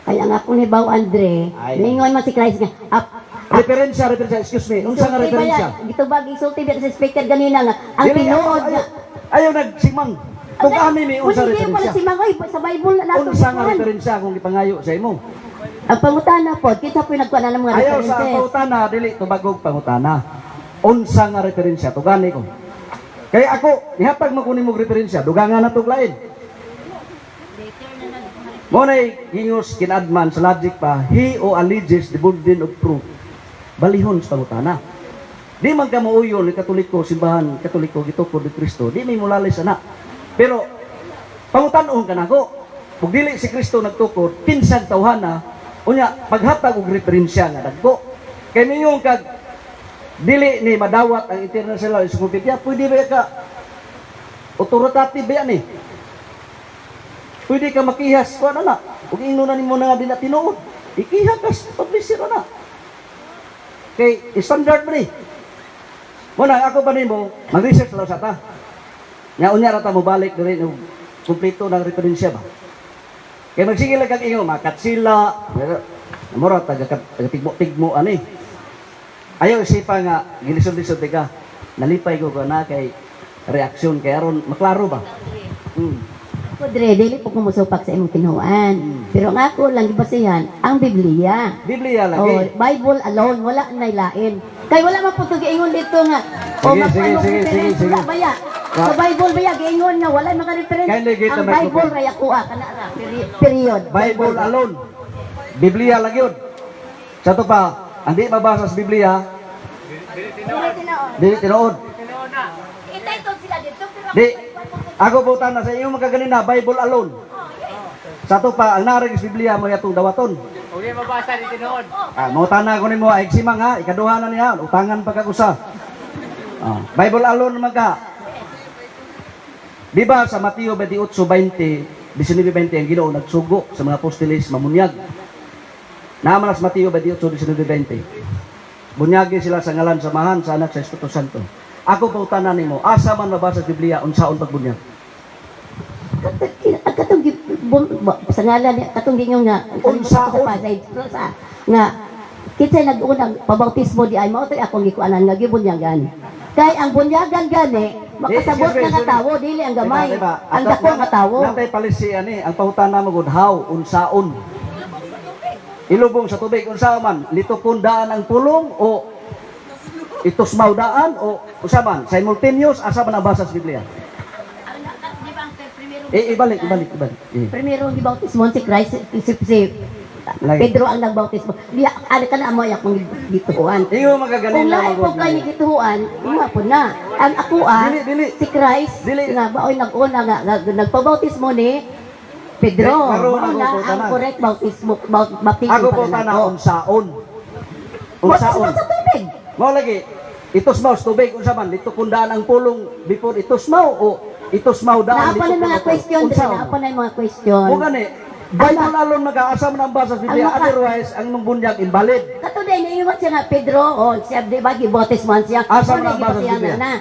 Kaya nga ako ni Baw Andre, Ay. ningon man si Christ nga, ap, Referensya, referensya, excuse me. Unsa nga Isulti ba referensya? yan? Gitubag, isulti ba sa speaker ganina nga, ang Dili, tinuod ayaw, nga. ayaw nagsimang. Kung ami mi unsa Uli, di pala referensya? si Mangoy, sa Bible na nato. Unsa nga referensya kung gipangayo sa imo? Ang pangutana po, kinsa po yung nagkuha na ng mga Ayaw sa references? pangutana, dili tubagog pangutana. Unsa nga referensya tugani ko. Kaya ako, nihatag mo kunin mong referensya, dugangan na tog lain. Mo nay gingos kinadman sa logic pa, he who alleges the burden of proof. Balihon sa pangutana. Di man ka muuyon ni Katoliko, simbahan Katoliko gitukod ni Kristo, di may mulalis ana. Pero pangutan-on ka nako. Kung dili si Kristo nagtukod, kinsang tawhana, unya paghatag og referensya nga dagko. Kay ningon kag dili ni madawat ang International Encyclopedia, pwede ba ka authoritative ba yan eh? Pwede ka makihas kuan na. Ug ingnon na nimo na nga di na tinuod. Ikiha ka sa publisher na. Kay standard man eh. Muna ako ba nimo, mag-research lang sa ta. Nya unya ra ta mobalik diri og kumpleto ng referensya ba. Kay magsige lang kag ingon, makatsila, mura taga taga tigmo-tigmo ani. Ayaw isipa nga gilisod-lisod ka. Nalipay ko na kay reaksyon kay aron maklaro ba. Ako dre, dili po kumusupak sa imong tinuan. Pero ang ako lang gibasihan, ang Biblia. Biblia Oh, lagi. Bible alone, wala na lain. Kay wala man po to giingon dito nga. Sige, O sige, magpaano sige, reference, sige, sige. wala baya. Sa Bible baya giingon nga wala mga reference. Kindly get the Ang Bible microphone. ray ako ah, kana ra. Period. Bible alone. Biblia lagi yun. Sa to pa, ang di mabasa sa Biblia, dili tinuod. Entitled sila dito pero Di, ako po na sa iyo makaganina, Bible alone. Sa to pa, ang narig sa Biblia mo yatong dawaton. Uli mabasa di tinuod. Ah, mo tana ko nimo ay simang ha, ikaduha na niya, utangan pa kag usa. Ah, Bible alone naman ka. Di ba sa Mateo 28:20, 19:20 ang Ginoo nagsugo sa mga apostoles mamunyag. Naman sa Mateo 28:19-20. Bunyagi sila sa ngalan sa Amahan, sa Anak, sa Espiritu Santo. Ako pa utanan nimo, asa man mabasa sa Biblia unsaon pagbunyag? Katong sa ngalan niya, katong giingon nga Unsaon? sa passage, sa nga kinsa nag-unang pabautismo di ay mao to'y akong gikuanan nga gibunyagan. Kay ang bunyagan gani makasabot Di, nga nga excuse me, tawo dili ang gamay. Diba, diba? Ang dako nga tawo. Natay palisi ani, ang pangutana mo gud how unsaon. Ilubong sa tubig unsaon man, litokon daan ang pulong o itusmaw daan o unsa man, simultaneous asa man ang basa sa Biblia. Eh, ibalik, ibalik, ibalik. Eh. Primero ang gibautismo si Christ si Lagi. Pedro ang nagbautismo. Di ano ka na mo ay akong gituan. Iyo magagaling Kung na lain po magod. kayo gituan, imo po na. Ang ako ah, Dili, dili. si Christ, Dili. nga baoy nag-una nga, nga nagpabautismo ni Pedro. Di, karon Mao ako na po ang tanan. correct bautismo, baptism Ako po para tana nako. unsaon. Bautismo Unsaon. sa tubig. Mao lagi, itusmaw sa tubig unsa man, litokon daan ang pulong before itusmaw o itusmaw daan. Naa pa na litokon mga ang pulong. question, dre, Unsaon? naa pa na yung mga question. Mo gani, Bible alone mag-aasa man ang basa sa Biblia, Ang maka- otherwise ang imong bunyag invalid. Kato din, niingon siya nga, Pedro, oh, siya, di ba, gibautismohan siya. Asa Mao man ang basa sa gibasihan Biblia? na.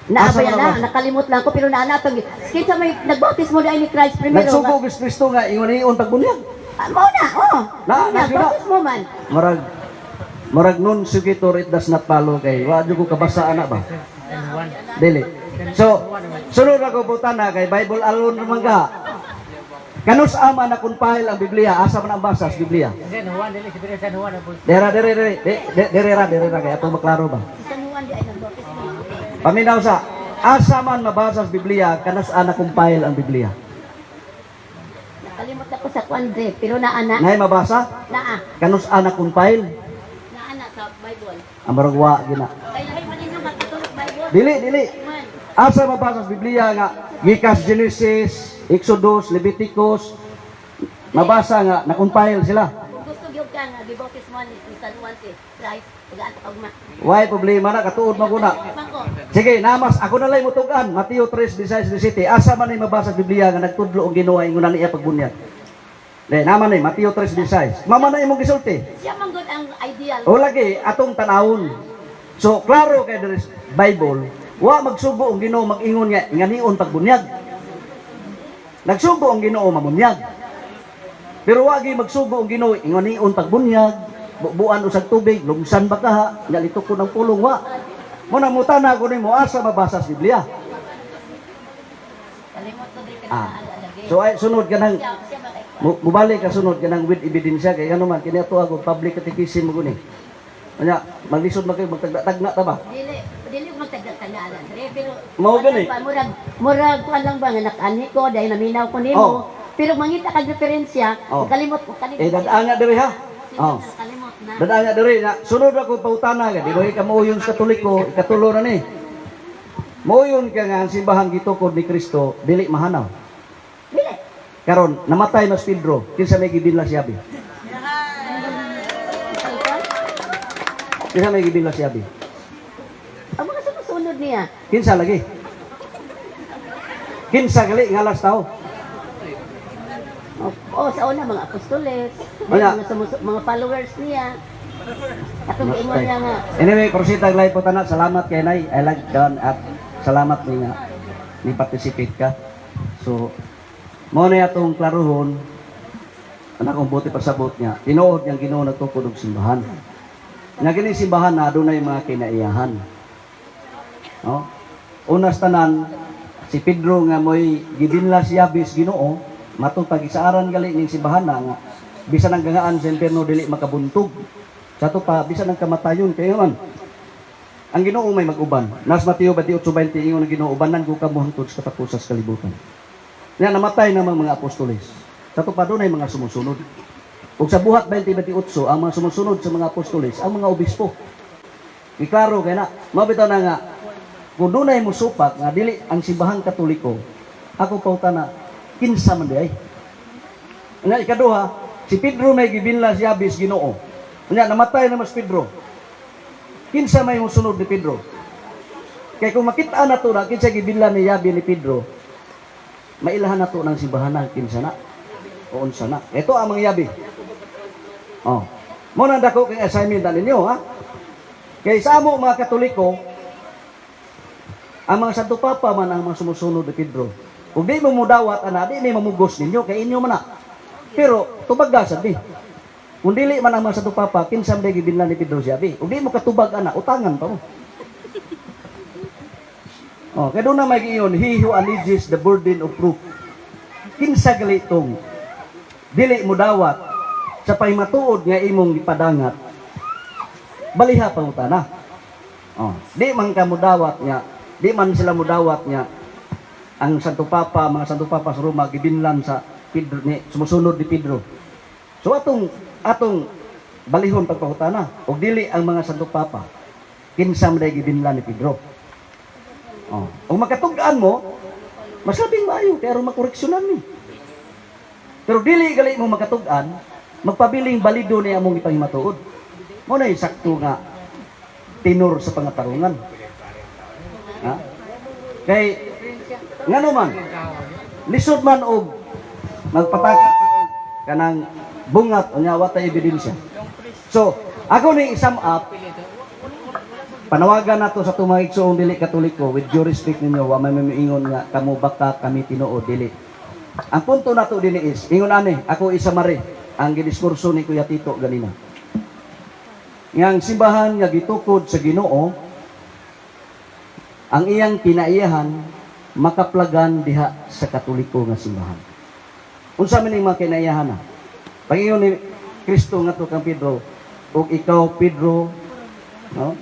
Na Asa ba man yan ang na, basa? nakalimot lang ko, pero naa na itong, kinsa may nagbautismo di ay ni Christ primero. Nagsugo kis Kristo nga ingon iyon tagbunyag. Ah, mao na, oh. Na, Mao na, na, bautismo man. Murag nun sugitor it does not follow kay wa jud ko kabasa ana ba. Dili. So, sunod ako butana kay Bible alone naman ka. Kanus ama na compile ang Biblia, asa man ang basa sa Biblia? San Juan dili si Pedro San Juan ang Dera dere dere dere ra dere ra kay atong maklaro ba. Si San Juan di ay nagbautismo. Paminaw sa asa man mabasa sa Biblia, kanus ana compile ang Biblia. Nakalimot ako sa kwan dre, pero naa na. Nay mabasa? Naa. Kanus ana compile? Naa na sa Bible. Ang barang wa gina. Kay lahi man ninyo magkatulog Bible. Dili, dili. Man. Asa mabasa sa Biblia nga gikas Genesis, Exodus, Leviticus, mabasa nga na-compile sila. Kung gusto gyud ka nga gibautismo ni San Juan si Christ, tagaan ka ugma. Why problema na katuod man ko na. Bangko. Sige, namas ako na lang mutugan. Mateo 3:16 17. Asa man ni mabasa sa Biblia nga nagtudlo ang Ginoo ingon na niya pagbunyag. De, naman ni Mateo 3:16. Mama na imong gisulti. Siya man gud ang ideal. O lagi atong tanawon. So klaro kay diri sa Bible, wa magsugo ang Ginoo mag-ingon nga nganion pagbunyag. Nagsugo ang Ginoo mamunyag. Pero wagi magsugo ang Ginoo, ingon pagbunyag, bubuan usag tubig, lungsan ba kaha, nya litukon ang pulong wa. Mo nang mutana ko nimo asa mabasa sa Biblia. Kalimot ko diri Ah. ka lagi. So ay sunod ka nang Siya siya makaikuan. Mubalik ka sunod kanang with ebidensya kay ano man kini ato ako public catechism mo guni. Anya maglisod man kayo magtagna-tagna ta ba? Dili dili ko magtagna-tagnaan Andre, pero Mao gani. ba, murag murag kuan lang ba nga nakaani ko dahil naminaw ko nimo. Oh. Pero mangita kag referensya, Oh. kalimot ko kalimot. Eh dadaan nga diri ha. Oh. Kalimot na. Dadaan nga diri na sunod ako pautana ka di ba ka mauyon sa Katoliko, ikatulo na ni. Mauyon ka nga ang simbahan gitukod ni Kristo dili mahanaw. Dili. Karon namatay mas Pedro, kinsa may gibinla si Abi? Kinsa may gibinla si Abi? Ang mga sumusunod niya. Kinsa lagi? Kinsa gali ngalas tao? Oh, oh, sa una mga apostoles, Wala. mga followers niya. Atong giingon niya nga Anyway, proceed ang live po tanan. Salamat kay Nay. I like down at salamat ni nga ni participate ka. So, mo na atong klaruhon anak kong buti pasabot niya. Tinuod niyang Ginoo nagtukod og simbahan. Nga kini simbahan na adunay mga kinaiyahan. No? Una sa tanan, si Pedro nga mo'y gibinla siya bis Ginoo, matong pagisaaran gali ning simbahan na nga bisan ang gangaan sa impierno dili makabuntog. Sa ato pa bisan ang kamatayon kayo man. Ang Ginoo may mag-uban. Nas Mateo 28:20 ingon ang Ginoo, ubanan ko kamo hangtod sa katapusan sa kalibutan. Nga namatay namang mga apostoles. Sa ato pa dunay mga sumusunod. Ug sa Buhat 20:28 ang mga sumusunod sa mga apostoles, ang mga obispo. Iklaro kay na, mao bitaw na nga kung dunay musupak nga dili ang simbahang Katoliko, ako pautana kinsa man diay. Nga ikaduha, si Pedro may gibinla si Abis Ginoo. Nya namatay na mas Pedro. Kinsa may musunod ni Pedro? Kay kung makita na to na kinsa gibinla ni Yabi ni Pedro, mailahan na to ng simbahan na kinsa na o unsa na. Ito ang mga yabi. Oh. Mo nang dako kay assignment na ninyo ha. Kay sa amo mga Katoliko, ang mga Santo Papa man ang mga sumusunod ni Pedro. Kung di mo mudawat ana, di may mamugos ninyo kay inyo man na. Pero tubag sad ni. Kung dili man ang mga Santo Papa, kinsa man gibinlan ni Pedro siya bi. Kung di mo katubag ana, utangan pa mo. Oh, kay doon na may giingon, "He who alleges the burden of proof." Kinsa gali tong dili mo dawat sa pahimatuod nga imong gipadangat, baliha pangutana. Oh, di man ka mudawat nga, di man sila mudawat nga ang Santo Papa, mga Santo Papa sa Roma gibinlan sa Pedro ni sumusunod ni Pedro. So atong atong balihon pagpangutana og dili ang mga Santo Papa, kinsa man day gibinlan ni Pedro? Oh, ug makatug-an mo, masabing maayo kay aron makoreksyonan ni. Pero dili gali mo makatug-an, magpabiling balido ni among ipangimatuod. Mo na sakto nga tinor sa pangatarungan. Ha? Kay ngano man lisod man og magpataka kanang bungat unya wa tay ebidensya. So, ako ni i-sum up, panawagan nato sa tumang igsoong dili Katoliko, with due respect ninyo, wa may miingon nga kamo baka kami tinuod dili. Ang punto nato dinhi is ingon ani, ako isamari ang gidiskurso ni Kuya Tito ganina. Nga ang simbahan nga gitukod sa Ginoo, ang iyang kinaiyahan makaplagan diha sa Katoliko nga simbahan. Unsa man ning mga kinaiyahan na? Pag-ingon ni Kristo ngadto kang Pedro, "Ug ikaw Pedro, no?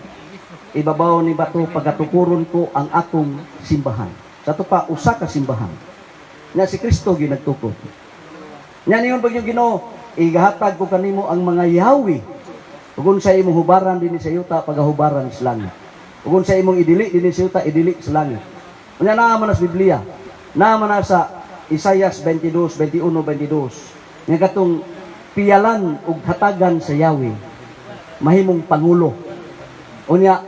Ibabaw ni bato pagatukuron ko ang akong simbahan." Sa ato pa usa ka simbahan. Nga si Kristo ginagtukod. Nya ningon pag yung Ginoo, "Igahatag ko kanimo ang mga yawi. Ug unsa imong hubaran dinhi sa yuta, pagahubaran sa langit. Ug unsa imong idili dinhi sa yuta, idili sa langit." Unya naa man na sa Biblia. Naa man na sa Isayas 22, 21, 22. Nga katong piyalan ug hatagan sa yawi mahimong pangulo. Unya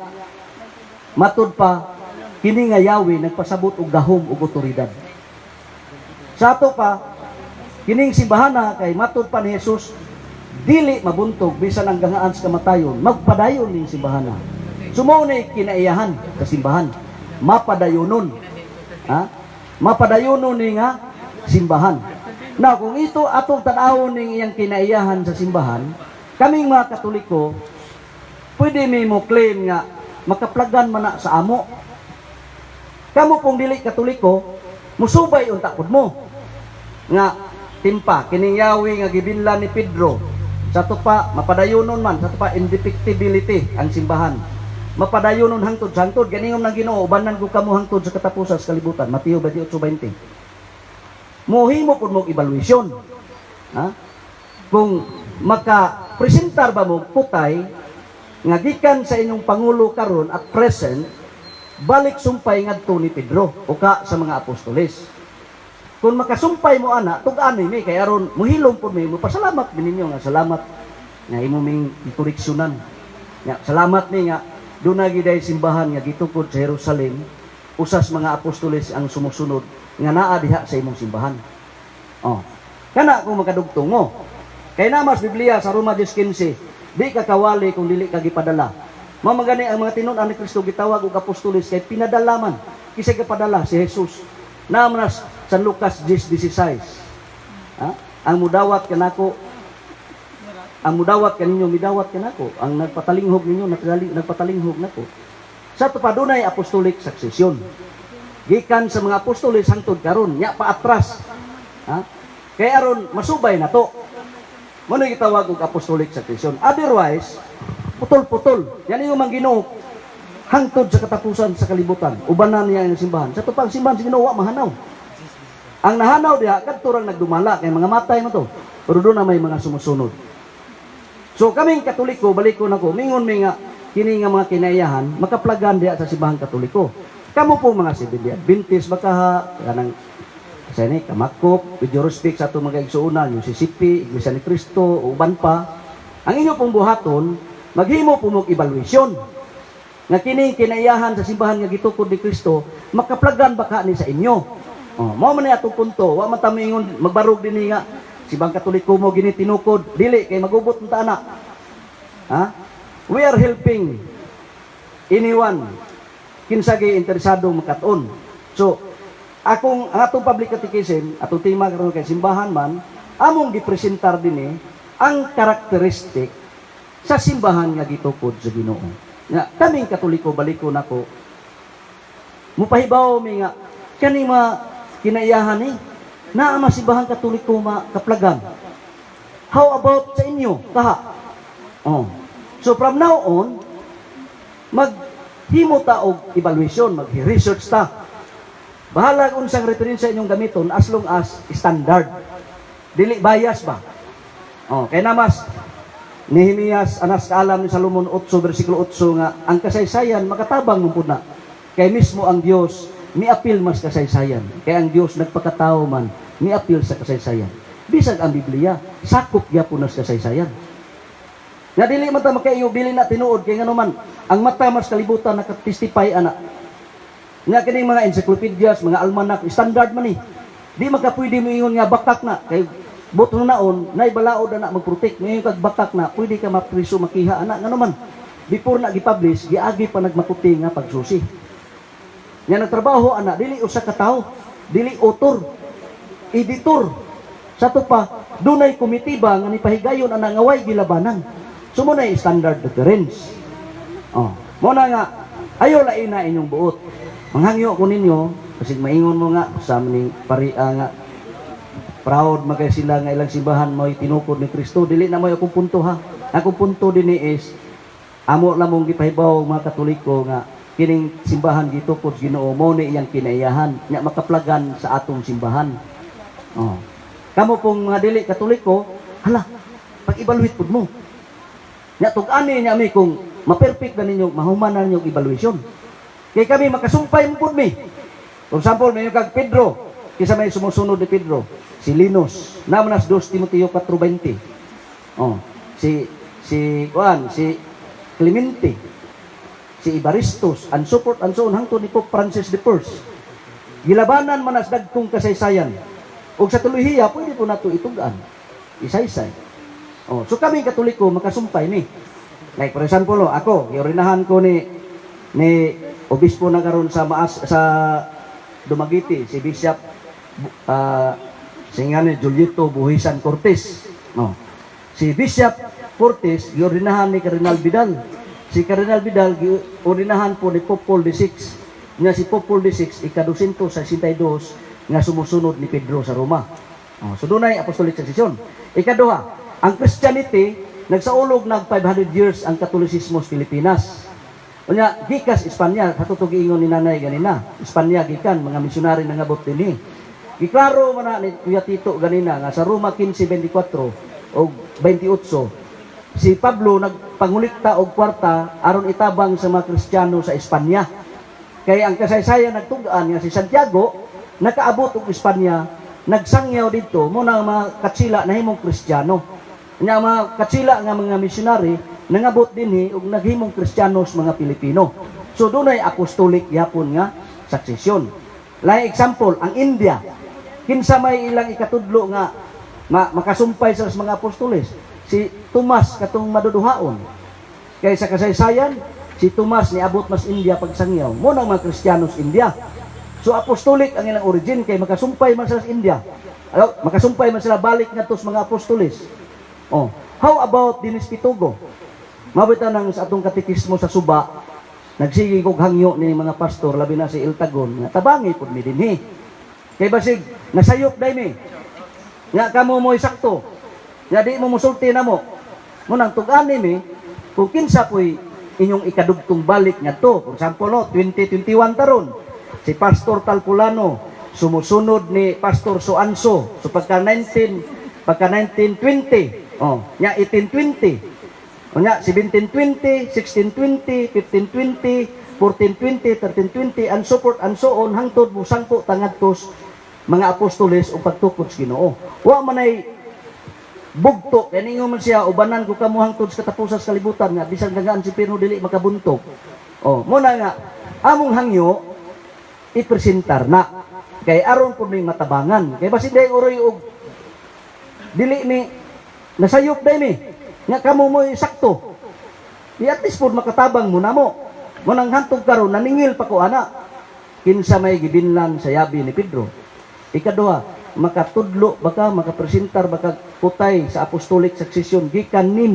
matud pa kini nga yawi nagpasabot og gahom ug otoridad. Sa ato pa kining simbahana kay matud pa ni Jesus dili mabuntog bisan ang gangaan sa kamatayon, magpadayon ning simbahana. So mao ni kinaiyahan sa simbahan, mapadayonon. Ha? Mapadayonon ni nga simbahan. Now, kung ito atong tan-awon ning iyang kinaiyahan sa simbahan, kaming mga Katoliko, pwede mi mo claim nga makaplagan man na sa amo. Kamo kung dili Katoliko, musubay unta pud mo. Nga timpa kining yawi nga gibillan ni Pedro sa tupa mapadayonon man sa tupa, indefectibility ang simbahan. Mapadayonon hangtod sa hangtod, ganingon ng Ginoo, "Ubanan ko kamo hangtod sa katapusan sa kalibutan," Mateo 28:20. Mohimo pud mo evaluation. Ha? Kung maka-presentar ba mo putay nga gikan sa inyong pangulo karon at present, balik sumpay ngadto ni Pedro o ka sa mga apostoles. Kung makasumpay mo ana, tug-ani mi kay aron muhilom pud mi, mopasalamat mi ninyo nga salamat nga imo ming gikoreksyonan. Nga salamat mi nga duna giday simbahan nga gitukod sa Jerusalem, usas mga apostoles ang sumusunod nga naa diha sa imong simbahan. Oh. Kana kung makadugtong mo. Kay namas Biblia sa Roma 10:15, di ka kawali kung dili ka gipadala. Mao magani ang mga tinun-an ni Kristo gitawag og apostoles kay pinadala man. Kinsa kapadala? Si Jesus. Naman San Lucas 10:16. Ha? Ang mudawat kanako, ang mudawat kaninyo midawat kanako, ang nagpatalinghog ninyo nagpatalinghog nako. Sa pa dunay apostolic succession. Gikan sa mga apostoles hangtod karon, nya paatras. Ha? Kay aron masubay na to. Mao na gitawag og apostolic succession. Otherwise, putol-putol. Yan yung mang Ginoo hangtod sa katapusan sa kalibutan. Ubanan niya ang simbahan. Sa tupang simbahan sa Ginoo wa mahanaw. Ang nahanaw diha kadto rang nagdumala kay mga matay mo to. Pero doon na may mga sumusunod. So kaming Katoliko, balik ko nako, mingon mi nga kini nga mga kinaiyahan makaplagan diha sa simbahang Katoliko. Kamo po mga Seventh Day Adventist baka kanang sa ni Kamakop, with your respect sa atong mga igsuonan, yung CCP, Iglesia ni Cristo, uban pa. Ang inyo pong buhaton, maghimo po mong evaluation nga kini kinaiyahan sa simbahan nga gitukod ni Kristo, makaplagan ba ka ni sa inyo? Oh, mao man ni atong punto, wa man ta moingon magbarog dinhi nga simbahang Katoliko mo gini tinukod, dili kay magubot ta ana. Ha? We are helping anyone kinsa gay interesado makat-on. So, akong ang atong public catechism, atong tema karon kay simbahan man, among gipresentar dinhi ang karakteristik sa simbahan nga gitukod sa Ginoo. Nga kaming Katoliko, baliko nako, mupahibaw mi nga kani mga kinaiyahan ni naa man simbahang Katoliko makaplagan. How about sa inyo? Kaha. Oh. So from now on, maghimo ta og evaluation, mag-research ta. Bahala kung unsang referensya inyong gamiton as long as standard. Dili bias ba? Oh, kay namas Nehemias anas kaalam ni Salomon 8 versikulo 8 nga ang kasaysayan makatabang mo pud na. Kay mismo ang Dios miapil mas kasaysayan. Kay ang Dios nagpakatao man miapil sa kasaysayan. Bisag ang Biblia sakop gyapon nas kasaysayan. Nga dili man ta makaiyo dili na tinuod kay ngano man ang mata mas kalibutan nakatestify ana. Nga kining mga encyclopedias, mga almanak, standard man ni. Di makapwede mo ingon nga bakak na kay buto naon nay balaod na magprotect. Ngayon kag bakak na, pwede ka mapriso, makiha ana, ngano man before na gipublish, giagi pa nagmakuti nga pagsusi. Nga nagtrabaho ana dili usa ka tawo, dili author, editor. Sa to pa dunay komite ba nga nipahigayon ana nga way gilabanan. So mo na standard reference. Oh, mo na nga ayo lain na inyong buot. Manghangyo ko ninyo kasi maingon mo nga sa ning paria nga proud magay sila nga ilang simbahan mo'y tinukod ni Kristo. Dili na mo'y akong punto ha. Akong punto dinhi is amo lamong gipahibaw mga Katoliko nga kining simbahan gitukod sa Ginoo, mo ni iyang kinaiyahan nya makaplagan sa atong simbahan. Oh. Kamo pong mga dili Katoliko, hala, pag-evaluate pud mo. Nya tug-ani niya mi kung ma-perfect na ninyo, mahuman na ninyo evaluation. Kay kami makasumpay mo pud mi. For example, may kag Pedro, kisa may sumusunod ni Pedro, si Linus, naman nas 2 Timoteo 4:20. Oh, si si kuan, si Clemente, si Evaristus, and so forth and so on hangtod ni Pope Francis the First. Gilabanan man as dagkong kasaysayan. Og sa tuloyhiya, pwede po nato itugaan. Isaysay. Oh, so kami Katoliko makasumpay ni. Like for example, oh, ako, giorinahan ko ni obispo na karon sa Maas sa Dumaguete, si Bishop Si nga ni Julito Buhisan Cortez. No. Si Bishop Cortez giordinahan ni Cardinal Vidal. Si Cardinal Vidal giordinahan po ni Pope Paul VI. Nga si Pope Paul VI, ika-262 nga sumusunod ni Pedro sa Roma. Oh, so dunay apostolic succession. Ikaduha, ang Christianity nagsaulog nag 500 years ang Katolisismo sa Pilipinas. Unya, gikas Espanya, katong giingon ni nanay ganina. Espanya gikan mga misyonary nangabot dinhi. Giklaro man na ni Kuya Tito ganina nga sa Roma 15:24 og 28, si Pablo nagpangulikta og kwarta aron itabang sa mga Kristiyano sa Espanya. Kay ang kasaysayan nagtug-an nga si Santiago nakaabot og Espanya, nagsangyaw didto mo na ang mga katsila nahimong Kristiyano. Nya ang mga katsila nga mga misyonary nangabot dinhi ug naghimong Kristiyano sa mga Pilipino. So dunay apostolic yapon nga succession. Lahi example, ang India. Kinsa may ilang ikatudlo nga makasumpay sa mga apostoles? Si Tomas katong maduduhaon. Kay sa kasaysayan, si Tomas niabot mas India pagsangyaw. Mo nang mga Kristiyano sa India. So apostolic ang ilang origin kay makasumpay man sila sa India. Ayaw, makasumpay man sila balik ngadto sa mga apostoles. Oh, how about Dinis Pitugo? Mabita nang sa atong katekismo sa Suba, nagsige kog hangyo ni mga pastor, labi na si Iltagon, nga tabangi pud mi dinhi. Kay basig nasayop dai mi. Nga kamo mo'y sakto. Nga di mo musulti na mo. Mo nang tug-ani mi kung kinsa po'y inyong ikadugtong balik ngadto. For example, no, 2021 taron, si Pastor Talpulano sumusunod ni Pastor Soanso. So pagka 1920, oh, nya 1820. O nya 1720, 1620, 1520, 1420, 1320, and so forth and so on hangtod musangko ta ngadto sa mga apostoles o pagtukod sa Ginoo. Wa man ay bugto kay ningon man siya, "Ubanan ko kamo hangtod sa katapusan sa kalibutan," nga bisan gagaan si Pirno dili makabuntog. Oh, mo na nga among hangyo ipresentar na kay aron pud may matabangan, kay basin day uroy og dili mi nasayop day mi nga kamo mo'y sakto, di at least pud makatabang mo namo. Mo nang hantog karon naningil pa ko ana, kinsa may gibinlan sa yabi ni Pedro? Ikaduha, makatudlo baka, makapresentar baka kutay sa apostolic succession gikan nimo?